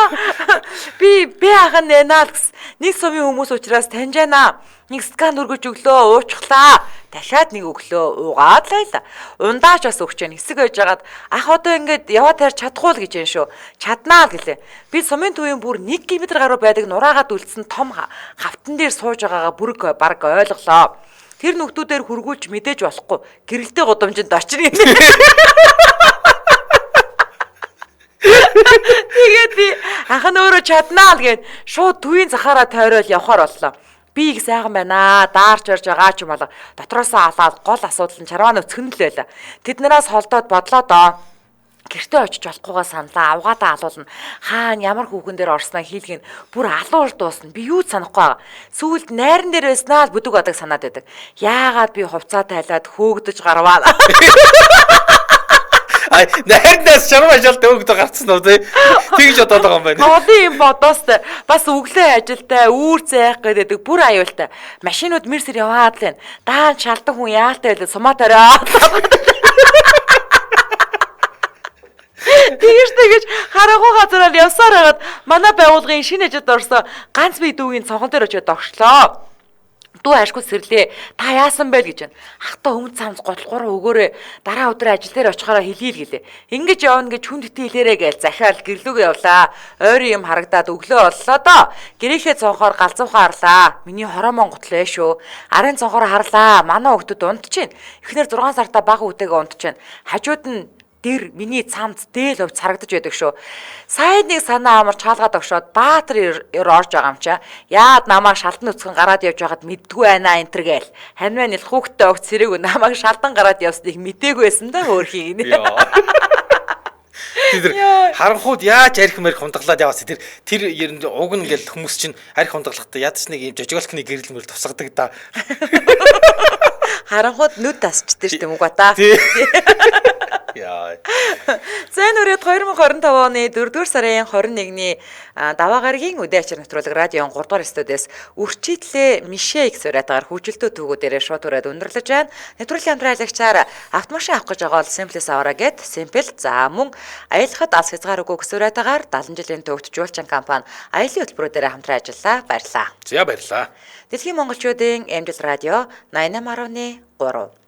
Би ахын нэнаа л гэсэн. Нэг сумын хүмүүс учраас таньж байна. Нэг скан өргөж өглөө уучглаа. Дахиад нэг өглөө уугаад л байла. Ундаач бас өгч яана. Хэсэг байж хагаад ах одоо ингээд яваа тайр чадахгүй л гэж юм шүү. Чаднаа л гэлээ. Би сумын төвийн бүр 1 км гаруй байдаг нураагаад үлдсэн том хавтан дээр сууж байгаагаа бүрэг баг ойлголоо. Тэр нөхдүүдээр хөргүүлж мэдээж болохгүй. Гэрэлтэй гудамжинд очирна. Тэгээд би ах нь өөрөө чаднаа л гээд шууд төвийн захаараа тойрол явхаар боллоо. Би их сайхан байна. Даарч орж байгаа ч юм болоо. Дотроосоо алаад гол асуудал нь чарваа нүцгэн л байла. Тэднээс холдоод бодлоо доо. Гэртээ очиж болохгүйгаа саналаа авгаадаа алуулна. Хаана ямар хүүхэн дээр орсноо хийлгэн бүр алуур дуусна. Би юу ч санахгүй байгаа. Сүүлд найран дээр байснаа л бүдэг бадаг санаад байдаг. Яагаад би хувцаа тайлаад хөөгдөж гарваа. Ай найрнаас шармаа шалт өөгдө гарцсан уу тий. Тэгж бодоод байгаа юм байна. Олон юм бодоос бас өглөө ажилтай үүр зайх гэдэг бүр аюултай. Машинууд мэрсэр яваад л байна. Даан шалдан хүн яалтай байлаа сумаа тариа. Тэгэж хараагүй газараар явсаар хагаад манай байгууллагын шинэ ажилд орсон ганц бие дүүгийн цонхон дээр очиод огшлоо. Дүү ашгүй сэрлээ. Та яасан бэ л гэж байна. Ахта өмд цамц готлгороо өгөөрэй. Дараа өдөр ажил дээр очихороо хэлье л гэлээ. Ингэж явна гэж хүн тэтий хэлээрэй гээл захиал гэрлүүгээ явлаа. Ойрын юм харагдаад өглөө боллоо доо. Гэрээхээ цонхоор галзуухаа харлаа. Миний хороомон гутлаа шүү. Арын цонхоор харлаа. Манай хүүхдүүд унтчихээн. Эхнэр 6 сартаа бага хүүтэйгээ унтчихээн. Хажууд нь дэр миний цамц дээл хувь царагдаж байдаг шүү. Сайн нэг санаа амар чаалгаад огшоод Баатар ер орж байгаа юм чаа. Яад намайг шалдан нүцгэн гараад явж байхад мэддгүй байна энэ төр гээл. Ханьмаа нэл хүүхдтэй огт сэрээгүй намайг шалдан гараад явсныг мдээгүй байсан да хөөрхийг нэ. Тэр харанхууд яаж арх мэрх хундаглаад яваас тэр тэр ер нь уг нь ингээл хүмүүс чинь арх хундаглахдаа ядч нэг юм жожголкны гэрэл мөрөл тусгадаг да. Харанхууд нүд тасчдээ шүү дээ мөг бата. Тий. Яа. За энэ үрээд 2025 оны 4-р сарын 21-ний даваа гарагийн үдэ ачаар нэвтрүүлэг радион 3 дугаар студиэс үрчийтлээ Мишэ их суриатгаар хөгжилтөө түүгүүдээрээ шууд хүрээд өндөрлөж байна. Нэвтрүүлгийн хамтран аялагчаар автомашин авах гэж байгаа бол Simple-с аваарай гэд Simple за мөн аялахад алс хязгаар үгүй гэсэн уриатгаар 70 жилийн төвд жуулчин компани аялын хөтөлбөрүүдээр хамтран ажиллаа. Баярлалаа. За баярлалаа. Дэлхийн монголчуудын MJL радио 88.3.